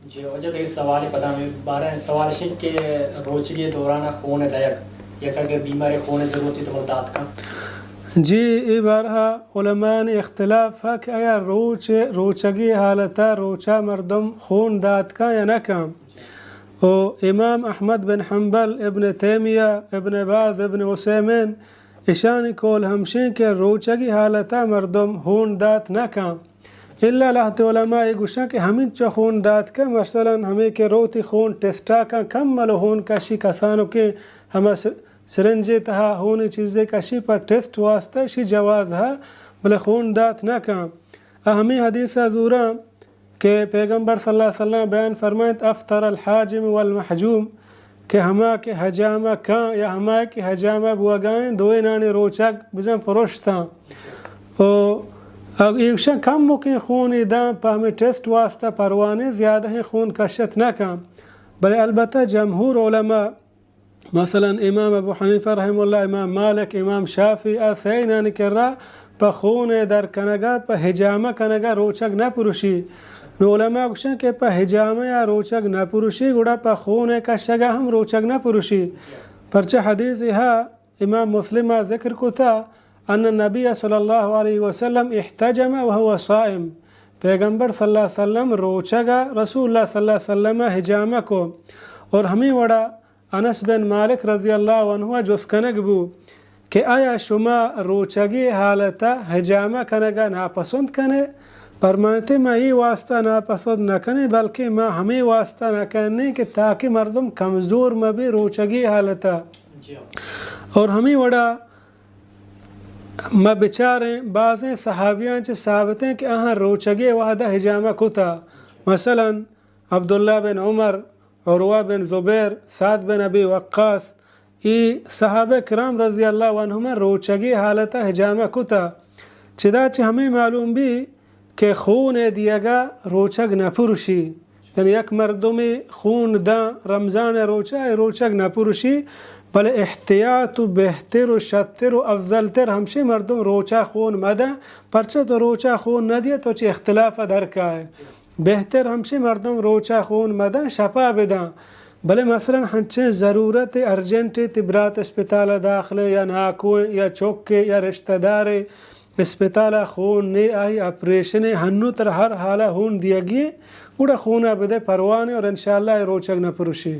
جی، واجہ، دگہ سوالے پدا ہمے بارہ ءَ، سوال اش انت کہ روچگے دوران ءَ خون ءِ دئیگ، یک اگر بیمارے خون ءِ ضرورت انت تو دات کن؟ جی، اے بارہ ءَ علماءانی اختلاف ءَ کہ آیا روچ، روچگے حالت ءَ روچ ءَ مردم خون دات کن یا نہ کن؟ او امام احمد بن حنبل، ابن تیمیہ، ابن باز، ابن عثیمین، اشانی قول ہمشیں کہ روچگی حالت ءَ مردم خون دات نہ کن۔ الا لہتے علماء اے گوشاں کہ ہمینچو خون دات کن، مثلاً ہمے کہ روتی خون ٹیسٹا کن، کم ملو خون کشی، کسانکیں ہما س-، سرنجے تہا خونی چیزے کشی پہ ٹیسٹ واسطہ، اشی جواز ہا، بلے خون دات نہ کن۔ آ ہمے حدیث ءَ زوراں کہ پیغمبر صلی اللہ علیہ وسلم بیان فرمائنت، افطر الحاجم والمحجوم، کہ ہما کہ حجامہ کن یا ہما کہ حجامہ بوگائیں، دوئینانی روچگ بزاں پرشتاں۔ او ایشاں کمکیں خونے داں پہ ہمے ٹیسٹ واسطہ، پروانے زیادہیں خون کشت نہ کن۔ بلے البتہ جمہور علماء، مثلاً امام ابو حنیفہ رحمہ اللہ، امام مالک، امام شافعی، آ سئینانی کرا پہ خون ءِ در کنگا، پہ حجامہ کنگا روچگ نہ پروشی۔ نو علماء گوشن کہ پہ حجامہ یا روچگ نہ پروشی، گڑا پہ خون ءِ کشگا ہم روچگ نہ پروشی۔ پرچہ حدیث ہا امام مسلم ءَ ذکر کتا، ان النبی صلی اللہ علیہ وسلم احتجم وهو صائم، پیغمبر صلی اللہ علیہ وسلم روچگا، رسول اللہ صلی اللہ علیہ وسلم حجامہ کو۔ اور ہمیں وڑا انس بن مالک رضی اللہ عنہ ءَ جست کنگ بو کہ آیا شما روچگی حالت ءَ حجامہ کنگ ءَ ناپسند کن ئے؟ پرمائنتے، ما اے واسطہ ناپسند نہ کنیں، بلکیں ما ہمے واسطہ نہ کنیں کہ تاکہ مردم کمزور مہ بی روچگی حالت ءَ۔ اور ہمے وڑا ما بچاریں بازیں صحابیاں چہ ثابتیں کہ آہاں روچگی وہد ءَ حجامہ کتا۔ مثلاً عبداللہ بن عمر، عروہ بن زبیر، سعد بن ابی وقاص، اے صحابہ کرام رضی اللہ عنہم روچگی حالت ءَ حجامہ کتا۔ چدا چہ ہمے معلوم بی کہ خون ءِ دیگا روچگ نہ پروشی۔ یعنی یک مردمے خون داں رمضان ءِ روچا، اے روچگ نہ پروشی، بلے احتیاط و بہتر و شتر و افضل تر ہمشی مردم روچا خون مداں، پرچہ تو روچا خون نہ دیے تو چہ اختلاف ءَ در کائے۔ بہتر ہمشی مردم روچا خون مداں، شپا بداں۔ بلے مثلاً ہنچیں ضرورت ارجنٹے، تئی برات اسپتال ءَ داخلیں یا ناکوئیں یا چکے یا رشتہ دارے اسپتال ءَ خون نے، آئی آپریشنے، ہنو ترا ہر حال ءَ خون دیگی ایں، گڑا خون ءَ بدے، پرواہ نے اور انشاءاللہ اے روچگ نہ پروشی۔